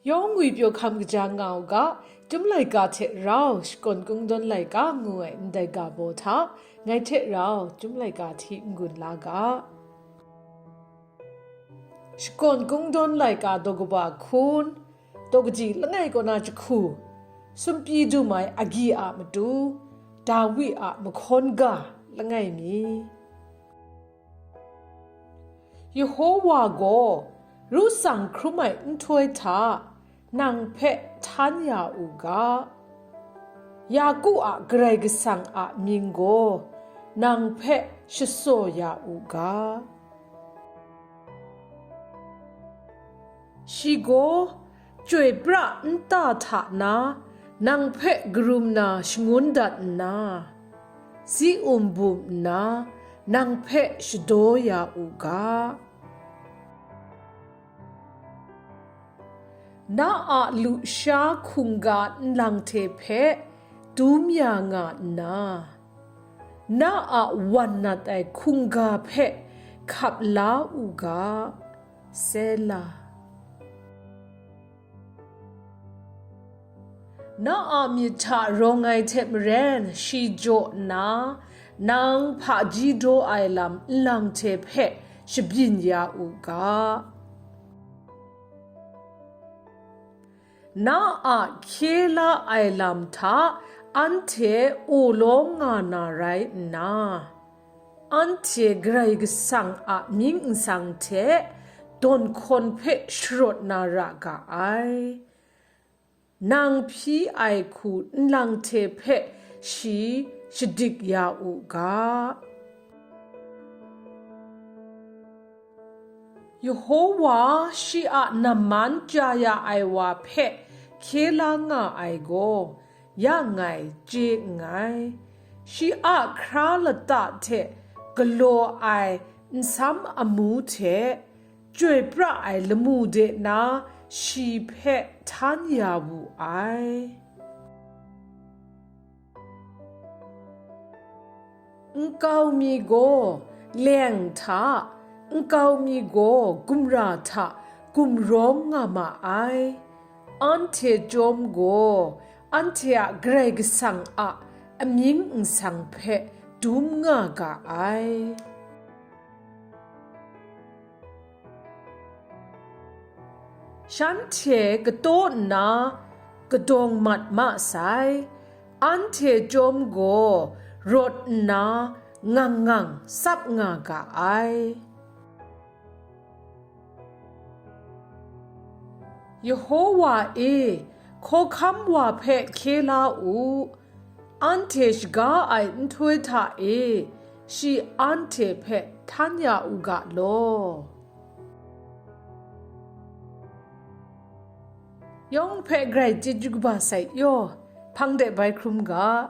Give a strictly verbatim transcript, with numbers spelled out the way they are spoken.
Yawng ngwi pyaw hkam kaja nga u ga, Chyum laika hte rau Shakawn Kungdawn laika ngu ai ndai ga baw hta, ngai hte rau Chyum laika hti n-gun la ga. Shakawn Kungdawn laika daw kaba hkun, daw kaji langai kaw na jahku, sumpyi dum ai agyi a matu, Dawi a mahkawn ga langai mi. Yehowa gaw ru tsang hkrum ai nhtoi hta nang hpe htan ya u ga, Yaku a Karai Kasang a mying gaw nang hpe shasaw ya u ga. Shi gaw chyoi pra nta hta na nang hpe karum na shangun dat nna, si um bum nna nang hpe shadaw ya u ga. Na a lusha hkungga nlang hte hpe dum ya nga nna, na a wan nat ai hkungga hpe hkap la u ga. Sela. Na a myit hta rawng ai hte maren shi jaw nna, nang hpaji daw ai lam nlang hte hpe shabyin ya u ga. Na a hkye la ai lam hta anhte aw lawm nga na rai nna, anhte Karai Kasang a mying nsang hte dawn hkawn hpe sharawt na ra ga ai. Nang hpyi ai hku nlang hte hpe shi shadik ya u ga. Yehowa shi a namman chya ya ai wa hpe hkye la nga ai gaw, ya ngai chye nngai. Shi a hkra lata hte galaw ai nsam amu hte chyoi pra ai lamu de na shi hpe htan ya wu ai. Nkau mi gaw leng hta, nkau mi gaw gumra hta gumrawng nga ma ai. Anhte chyawm gaw anhte a Karai Kasang a amying nsang hpe dum nga ga ai. Shanhte kataw nna kadawng mat ma sai, anhte chyawm gaw rawt nna ngang ngang tsap nga ga ai. Yehowa e, hkawhkam wa hpe hkye la u, anhte shaga ai nhtoi hta e shi anhte hpe htan ya u ga law. Yawng hpe grai chyeju kaba sai yaw, hpang de bai hkrum ga.